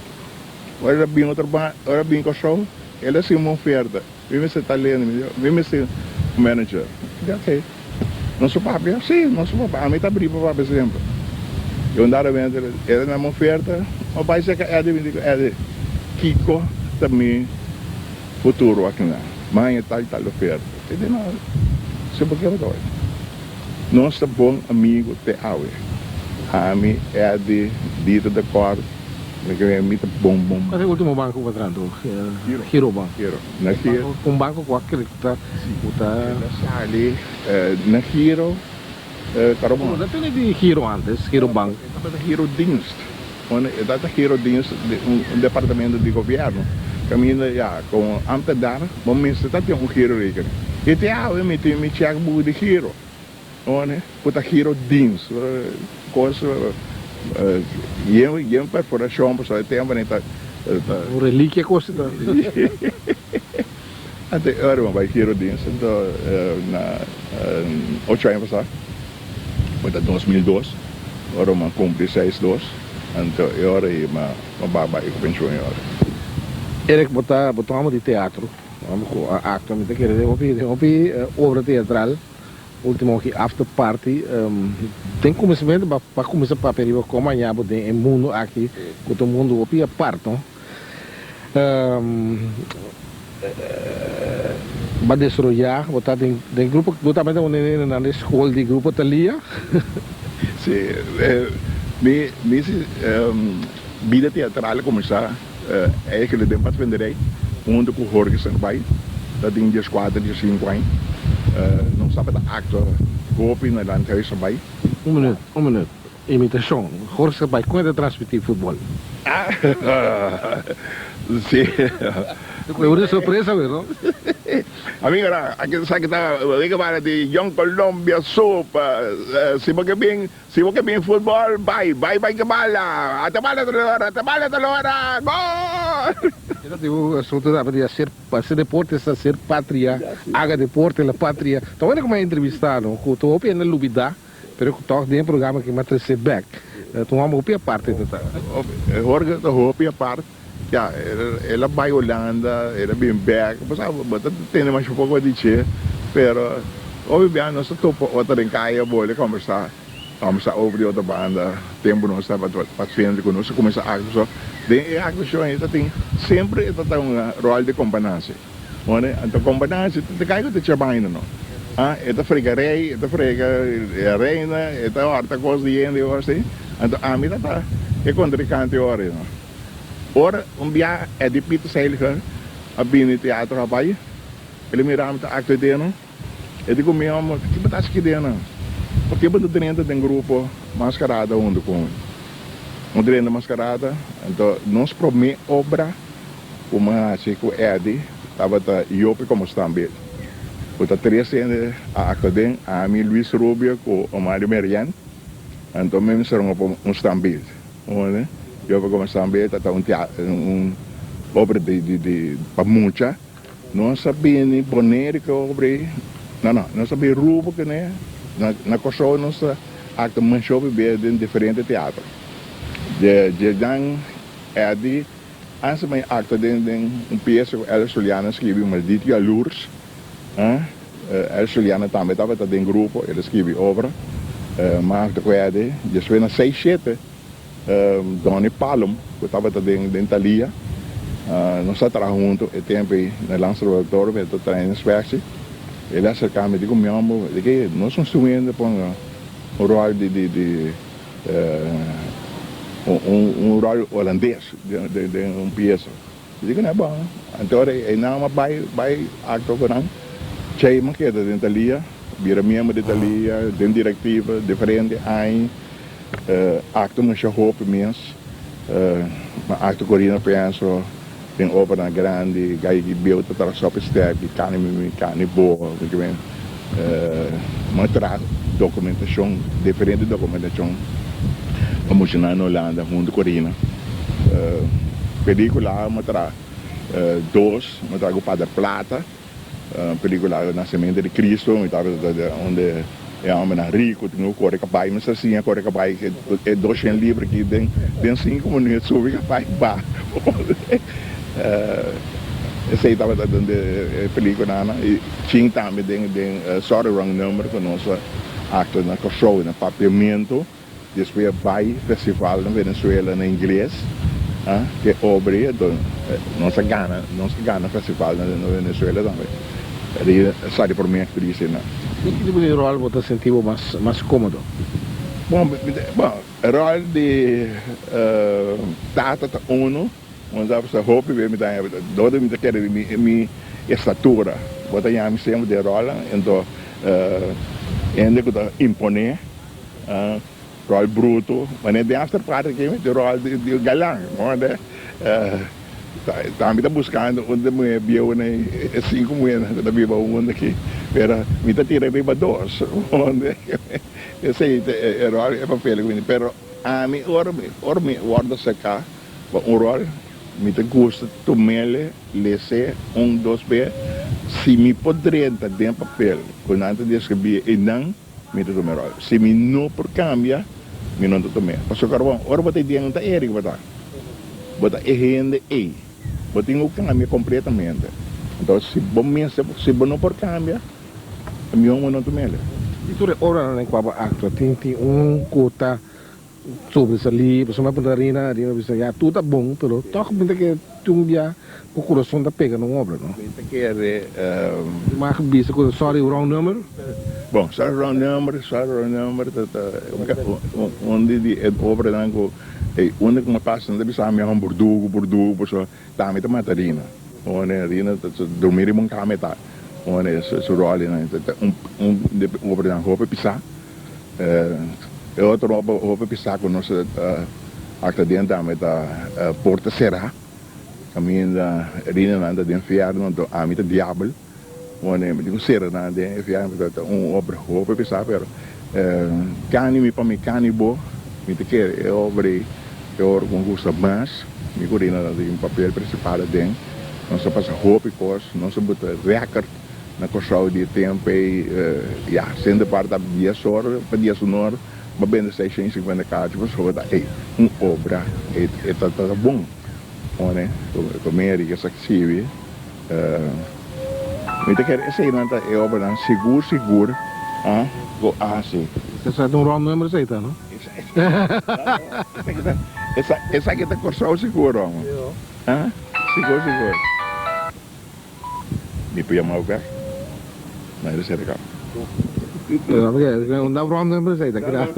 Ora el a bin otro ba, ora el a bin Kòrsou, el a hasi un oferta. Mi mester ta lendo, mi di, mi mester un manager. Mi di, ok. Nos a papia? Sí, nos a papia. Ami ta abrí pa papia semper. I un dado momento, el a dame oferta, mi bai serka Eddie, mi di ku Eddie, kiko ta mi futuro akinan? Mi haña tal i tal oferta. E di, no, si bo ke bo ta bai. Nos ta bon amigu te awe. Ami, Eddie, Dieter de Kort, mi ke mi ta bon bon. Cual ta e ultimo banco cu bo a traha anto? Giro. Giro Bank. Giro. Na Giro. Un banco cu a crece ta cu ta. El a sali na Giro Carobon. No ta tene di Giro antes, Giro Bank. E tabata Giro Dienst. Bueno, e tabata Giro Dienst di un departamento di gobierno. Caminda ya como ambtenaar bo mester ta tin un giro rekening. I te awe mi tin mi checkbook di giro. One cu ta giro dienst. Cos yen yen perforacion pasobra e tempo ta. Un reliquia cos ta. Ante e ora mi a bai giro dienst anto na ocho aña pasa. Cu ta 2002 ora mi a cumpli seis dos anto e ora ei mi a bai cu pensioen e ora. Eric bo ta bo ta homo di teatro, homo cu a actua mi ta kere den hopi den hopi obra teatral, ultimo aki after party, den cuminsamentu bo a cuminsa papia riba como a ña bo den e mundo aki cu ta un mundo hopi apart no. Ba desaroyá, bo ta den den grupo, bo tambe ta un hende nan di skol di grupo Thalia. Sí, mi mi si bida teatral a kuminsá eigenlijk den Padvinderij huntu ku Jorge Sarbay, ta tin dieskuater, diesinku aña. Nos tabata aktua hopi na Landhuis Sarbay. Un minuut, un minuut. Imitashon, Jorge Sarbay kon e ta transmití futbol? Sí. E ora di sorpresa awe, no? Amigo, aki sa ki ta wega bala di Jong Colombia Super. Si bo ke bin, si bo ke bin futbol, bai, bai, bai ke bala. Ata bala ta lora, ata bala ta lora, gol! E ta tin un asunto tambe di hacer, hacer deporte es hacer patria, haga deporte la patria. Ta wende como a entrevista no, cu ta hopi hende lubida. Pero cu toch den e programa aki m'a trece bek. Ta un homber hopi aparte ta ta. Jorge ta hopi apart. Ya, el a bay Holanda, el a bin bek. Bo sa, bo ta tende masha poco di dje, pero hopi bia nos ta topa otro den caya, bole combersa, combersa over di otro banda. Tempo nos tabata paciente cu nos a cuminsa actua. So, den e actuacion ei ta tin, semper e ta ta un rol di compananse. Ora anto kompanansia ta kai ku ta chabaina no. Ah, e ta frega rei, e ta frega e reina, e ta horta kos di hende i así. Anto ami ta ta e kontrinkante ora no. Ora un bia Eddie Pieter Seiliger a bini teatro Habaai, el a mira mi ta aktua den, e di ku mi, Homber, ki bo ta hasi aki den? Purke bo ta drenta den grupo Maskarada huntu ku mi? Un drenta Maskarada, anto nos prome obra. Ku mi hasi ku Eddie tabata Jope komo stambel. Ku ta tres hende a aktua den, ami, Luis Rubio ku Omario Merian. Anto mi mester un un stambel. Hoor Jope komo stambel ta un un obra di di di pa mucha. Nos a bini Bonaire ku e obra ei. No no, nos a bini Rubo kuné. Na na Kòrsou nos a aktua masha hopi bes den diferente teatro. Dje dje nan Eddie. Antes mi actua den den un pieza cu Elder Soliano scribi Maldito Jaloers. Elder Soliano tambe tabata den grupo, el a scribi obra. Mi actua cu Eddie. Despues na seis shete Donny Palom cu tabata den den Thalia, nos a traha hunto e tempo ey na Landslaboratorio, mi ta traha inspectie. El a acerca mi, dico mi homber, di ke nos un studiante pon un rol di di di. Un rol holandes den un piesa. Mi di ku nan, bon, anto ora e nan a bai bai aktua ku nan, Chey a keda den Thalia, bira miembro di Thalia, den direktiva diferente aña, aktua masha hopi mes, a aktua ku Rino Penso den obranan grandi, Gai Bieu ta traha Sopi Sterki, Kani Mimi, Kani Bo, mi a traha dokumentashon, diferente dokumentashon pa mushanan na Hulanda huntu ku Rina. Pelikula mi a traha dos, mi a traha ku Pader Plata, pelikula Nasementu di Kristu, mi tabata unda. E hombernan rico tin cu core cabai, mester siña core cabai, e doshen libra aki den den cinco minuut subi cabai baha. Esey tabata den e peliculanan y chin tambe den den Sorry Wrong Number cu nos a actua na Corsou na Papiamento, despues a bay festival na Venezuela na ingles ke obra enton nos a gana nos a gana festival na Venezuela tambe di sali prome actriz einan. Den ki tipo di rol bo ta sinti bo mas mas komodo? Bon bon rol di tata ta uno un sa sa hopi be mi ta haña dor mi ta kere mi mi estatura bo ta yami semper den rolnan enton hende ku ta impone. Rol bruto, manera den after party aki mi tin rol di galan, morde. Tambe ta buscando un di muher bieunan, e cinco muhernan cu ta biba hunto aki, pero mi ta tira riba dos, morde. Esey ta e rol, e papel cu mi tin. Pero ami ora mi, ora mi wordo acerca pa un rol, mi ta gusta tumele, lese un, dos be, si mi por drenta den papel cu nan ta describi eynan, Mi ta tuma e ròl. Si mi no por kambia, mi no ta tum'é. Pasobra karbon, ora bo ta den, no ta Eric bo ta. Bo ta e hende ei. Bo tin ku kambia kompletamente. Anto, si bo mester, si bo no por kambia, e mihó bo no tum'el. Di tur e obranan den kua bo aktua, tin tin un ku ta Sobresalí, pasobra mi a puntra Rina, Rina bisa ya tur ta bon, pero tòg mi ta kere tin un bia bo kurason ta pega na un obra, no? Mi ta kere. Mi mag bisa ku sorry wrong number? Bon, sorry wrong number, sorry wrong number ta ta un di di e obranan ku ey unda ku mi a pasa nan ta bisa mi a un burdugu, burdugu, pasobra tambe ta mata Rina. Ora Rina ta drumi riba un kama e ta, ora su ròlinan ta ta un un di e obranan hopi pisá. E otro hopi pisá ku nos akta den tambe ta Porta Será, kaminda rinanan ta den fièrnu, anto ami ta diabel, wòrdu mi tin ku sera nan den e fièrnu, ta un obra hopi pisá, pero kani mi pa mi kani bo, mi ta kere e obra ei e ora ku mi gusta mas, mi ku rina ta tin papel prinsipal aden, nos a pasa hopi kos, nos a buta rèkòrt. Na Kòrsou di e tempu ei, ya, sende par ta dies or pa dies un or, bo bende 650 kachi pasobra ta ei un obra, e ta ta bon. Pone ku Mary ke sa skibi, mi ta kere eseinan ta e obranan sigur sigur ku a hasi. Esaki ta un wrong number esei ta, no? Esaki ta Kòrsou sigur, homber. Sigur sigur. Mi por yama bo bek? No e ta serka. Un da wrong number esei ta keda.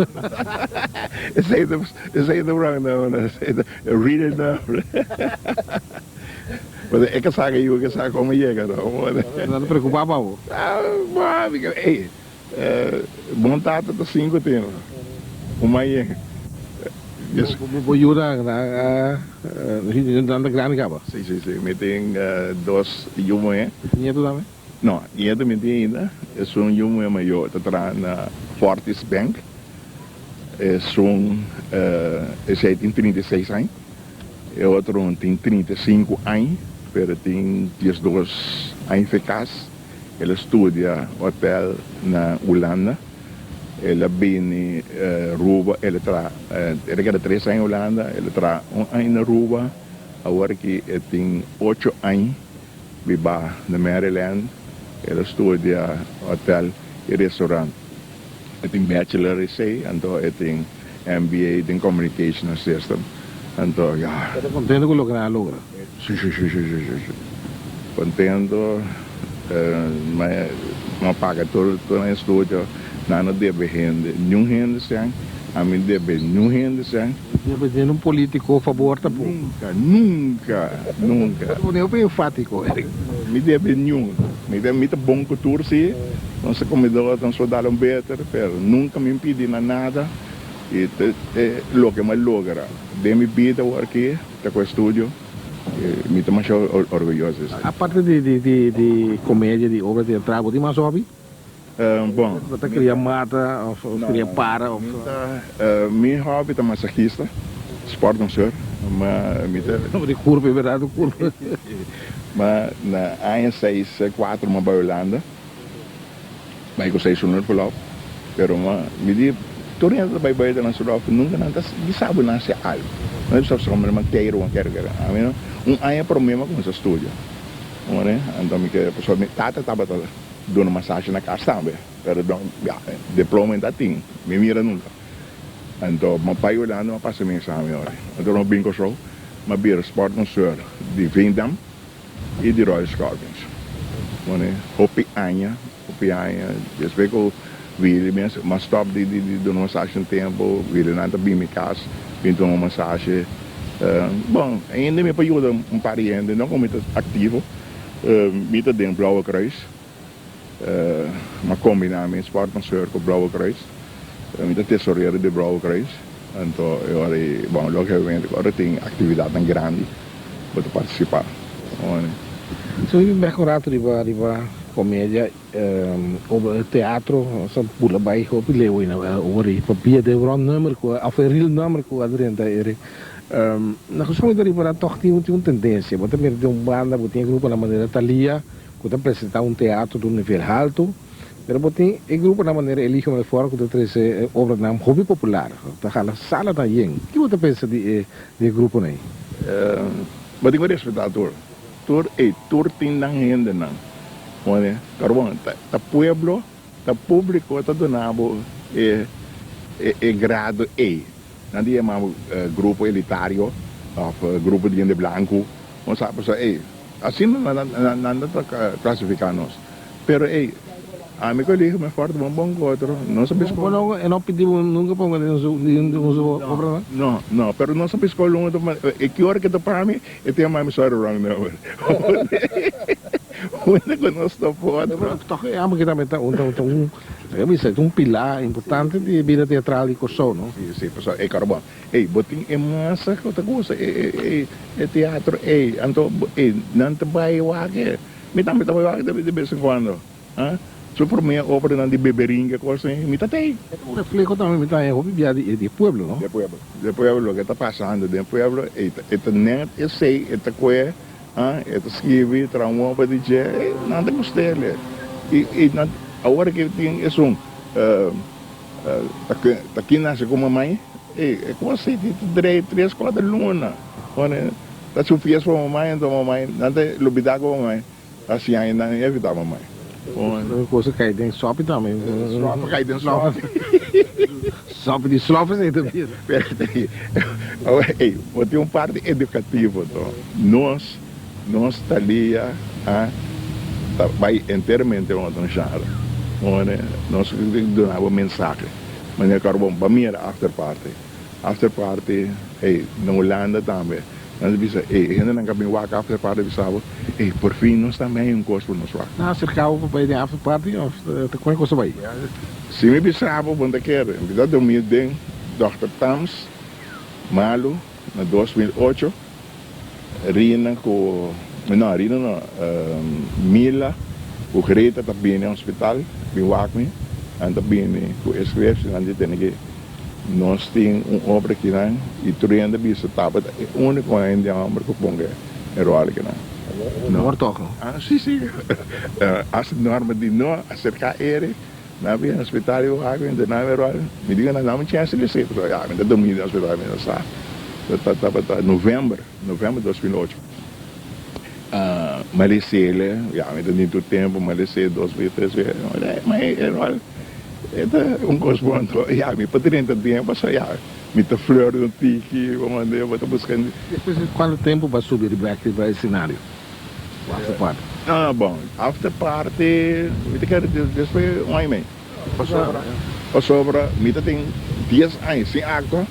Esei ta esei ta wrong number esei ta real number. Pasobra e ka sa ke yu ke sa komo yega no. No ta preocupa pa bo. Ah mi ke ey bon tata ta sinku tin un maye. Bo yuda nan ta grandi kaba? Si, si, si. Mi tin dos yu muhé. Nieto tambe? No, nieto mi tin ainda. Esun yu muhé mayor ta traha na Fortis Bank. Esun, esei tin 36 aña. E otro un tin 35 aña, pero tin 12 aña fe kas. El a studia hotel na Hulanda. El a bini Aruba, el a traha, el a keda tres aña Hulanda, el a traha un aña na Aruba, awor aki e tin ocho aña biba na Maryland, el a studia hotel y restaurant, e tin bachelor esey, anto e tin MBA den communication system, anto ya. E ta contento cu loke nan a logra? Si, si, si, si, si, si. Contento, ma a paga tur tur nan estudio, nan no debe hende, niun hende sèn, ami debe niun hende sèn. Debe den un politico fabor tampoco. Nunca, nunca, nunca. Bo ta pone hopi enfatico, Eric. Mi debe niun, mi ta mi ta bon cu tur si, nos ta comedor, nos por dal un beter, pero nunca mi pidi nan nada, y ta e loke mi a logra den mi bida awor aki. Ta cu estudio, mi ta masha orguyoso di esaki. Aparte di comedia, di obra teatral, bo tin mas hobby? Bon. Bo ta cria mata of cria para of? Mi hobby ta masahista, sport masseur, ma mi ta. No, di curpa, e berdad di curpa. Ma na aña seis, cuatro mi a bay Hulanda, bay cu seis uno verlof. Pero ma mi di tur hende ta bai buiten nan su lof nunca nan ta bisa bo nan haci algo. Nan ta bisa sombra man keiro man kere kere. Ami no un aña prome mi a cuminsa studia. Ora anto mi ke pasobra mi tata tabata duna masashi na cas tambe pero ya diploma mi ta tin mi mira nunca. Anto mi bai Hulanda mi a pasa mi examen ora. Anto mi a bin Kòrsou mi a bira sportmasseur di Veendam. I di Royal Scorpions. Pone hopi aña, hopi aña. Despues ku Willy mes a stop di di duna masashi un tempu, Willy nan ta bin mi kas bin tuma masashi. Bon, ainda mi por yuda un par di hende, no ku mi ta aktivo. Mi ta den Blauwe Kruis. Mi a kombiná mi sportmasseur ku Blauwe Kruis. Mi ta tesorero di Blauwe Kruis. Anto e ora ei, bon, lógikamente ku ora tin aktividatnan grandi bo ta partisipá. Si mi bin bek un ratu riba riba komedia over teatro, nos a bula bai hopi leu ei over ei papia den wrong number ku òf e real number ku a drenta eri. Na Kòrsou mi ta ripará tòg tin un tendensia, bo ta mira den un banda bo tin e gruponan manera Thalia ku ta presentá un teatro di un nivel haltu. Pero bo tin e gruponan manera Eligio Melfor ku ta trese e obranan hopi popular, ta hala salanan yen. Ki bo ta pensa di e di e gruponan ei? Bo tin ku respetá tur. Tur ei, tur tin nan hendenan. Wone, pero bon, ta ta pueblo, ta públiko ta duna bo e e grado ei. Nan ta yama bo grupo elitario òf grupo di hende blanku. Bo sa, pasobra ei, asina nan nan ta klasifiká nos. Pero ey, ami cu Elihu me forte bon bon cu otro, nos a bisco. Bo no, e no pidi bo nunca ponga den su, den su obra no? No, no, pero nos a bisco lungo ta pa, e ki ora ke ta pa mi, e ta yama mi sorry wrong number. Unda cu nos ta por otro. Pero toch e amo ki tambe ta un, ta un, ta bisa, ta un pilar importante di e bida teatral di Kòrsou, no? Si, si, pasobra e kòrda bon, ey, bo tin e masa cu ta gusta e, e, e teatro ey, anto, ey, nan ta bai wak e. Mi tambe ta bai wak de bes en cuando. Ha? Su prome obranan di Beberinga cos ei, mi ta tei. E ta un refleho tambe mi ta haña hopi bia di e pueblo, no? Di e pueblo. Di e pueblo, loke ta pasando den e pueblo, e ta e ta net esei, e ta koe, ha, e ta skibi, traha un obra di dje, e nan ta gust'el. I i nan awor ke tin esun ta ta kin nase ku mamai, e e cos ei tin ta drei tres kuater luna. Ta su fies pa mamai, anto mamai, nan ta lubida ku mamai ta hasi aña nan evita mamai. Un cosa kai den sopi tambe. Slof kai den sopi. Sopi di slof esei ta bira. Ey, bo tin un parti edukativo to. Nos, nos Thalia a ta bai enteramente un otro genre. Nos tin duna bo mensahe. Manera kòrda bo mira after party. After party, ey, na Hulanda tambe, nan ta bisa, ey, e hendenan ka bin wak after party bisa bo, ey, por fin nos tambe hay un kos pa nos wak. Nan a aserká bo pa bai den after party of ta kon e kos a bai? Si mi bisa bo, bo no ta kere. Mi ta drumí den Dòkter Tams malu na 2008, Rina ku, no, Rina no, Mila ku Greta ta bini hospital bin wak mi, nan ta bini ku e scripts, nan di tene ki. Nos tin un obra akinan y tur hende a bisa tabata e unico hende homber cu ponga e rol akinan. No toch no? Ah si si Hasta Norma di no acerca Eric nan a bini hospital y wak mi duna mi rol mi di nan dame chance di esey pasobra ya mi ta dormi den hospital mi no sa tabata november november 2008 Malecele ya mi ta tin tur tempo malece dos bes tres bes ma e rol. E ta un kos bon anto ya mi pa drenta den pasobra ya mi ta fleur un tiki bo manda bo ta buska. Despues di kuantu tempu bo a subi riba bek riba e senario ku after party? Ah bon after party mi ta kere despues un aña i mei pasobra pasobra mi ta tin dies aña sin aktua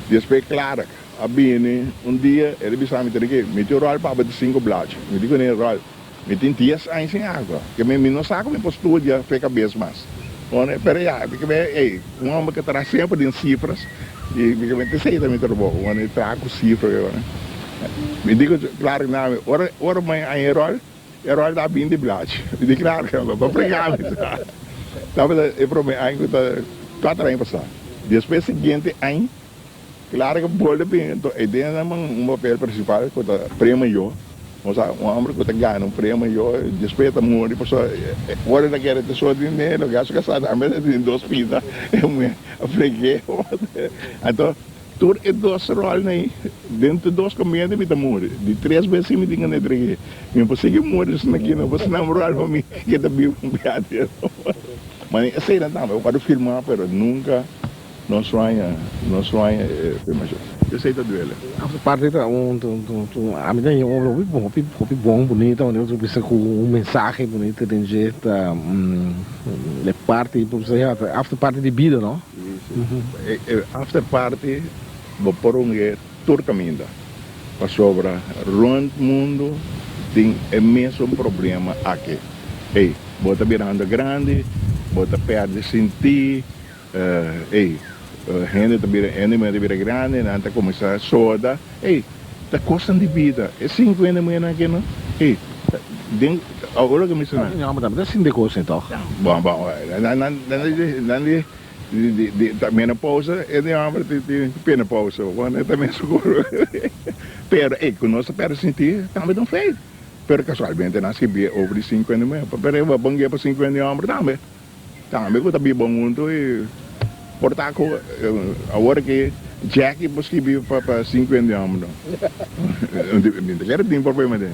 despues Clark a bini un dia el a bisa mi tene ke mi tin un ròl pa aba di sinku blachi mi di kuné ròl. Mi tin dies aña sin agua. Ke mi no sa ku mi por studia fe kabes mas. Bueno, pero ya, mi ke me, ey, un homber ke traha semper den sifras, i mi ke me t'esei ta mi trabou, bueno, e traha ku sifra, bueno. Mi di ku Clark na mi, ora, ora mi haña e ròl, e ròl ta binti blachi. Mi di Clark, bo prega mi sa. Tabata e promé aña ku ta kuater aña pasá. Despues siguiente aña, Clark bolbe bin, enton e den un papel principal ku ta prima yo. Bo sa, un homber cu ta gana un premio yo despues e ta muri pasobra ora e ta kere ta so dinero, loke a su casa tambe ta tin dos pida e muher a freg'é. Anto tur e dos rolnan ei den tur dos comedia mi ta muri, di tres bes si mi tin gana entreg'é. Mi no por sigui muri esaki aki no, pasobra nan rol pa mi ke ta biba un biaha di Ma eseinan tambe bo por filma pero nunca. No suaña, no suaña e afirmacion. Esey ta duele. After party ta un ami ta haña un obra hopi hopi hopi bon bunita manera bo ta bisa cu un mensahe bunita den dje ta e party bo bisa ya ta after party di bida no. E after party bo por hunge tur caminda pasobra rond mundo tin e mesun problema aki. Ey bo ta birando grandi bo ta perde sinti. Ey, hende ta bira, hende muher ta bira grandi, nan ta cuminsa soda. Ey, ta cosnan di bida. E cinco hende muhernan aki no, ey, den, awor loke mi sa nan. Ña homber tambe ta sinti cosnan toch? Bon, bon, nan, nan, nan di, di, di, ta menopausa, e di homber tin, tin penopausa, bon, e ta mesun cos. Pero, ey, cu nos ta perde sinti, tambe ta un feit. Pero casualmente nan skirbi over di cinco hende muher, pero e bon guia pa cinco hende homber tambe. Tambe ku ta biba huntu i por ta ku awor ki Jackie por skibi pa 50 hòmber. Mi ta kere tin problema den.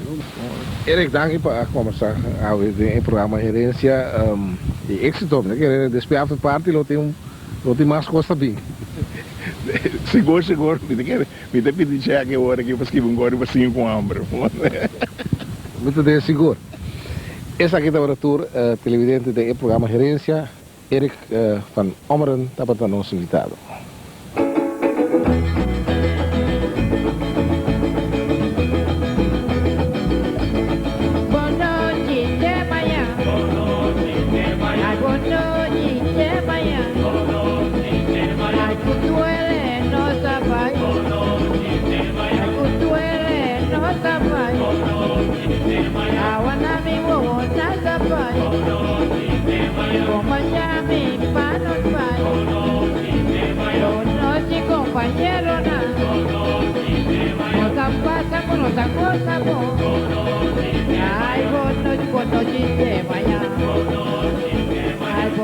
Eric danki pa a kombersa awe den e programa Herencia y Exito. Mi ta kere despues after party lo tin lo tin mas kos ta bin. Sigur sigur mi ta kere mi ta pidi Jackie awor aki pa skibi un kos pa sinku hòmber. Mi ta den sigur. Esaki tabata tur televidente den e programa Herencia. Eric van Ommeren tabata nos invitado.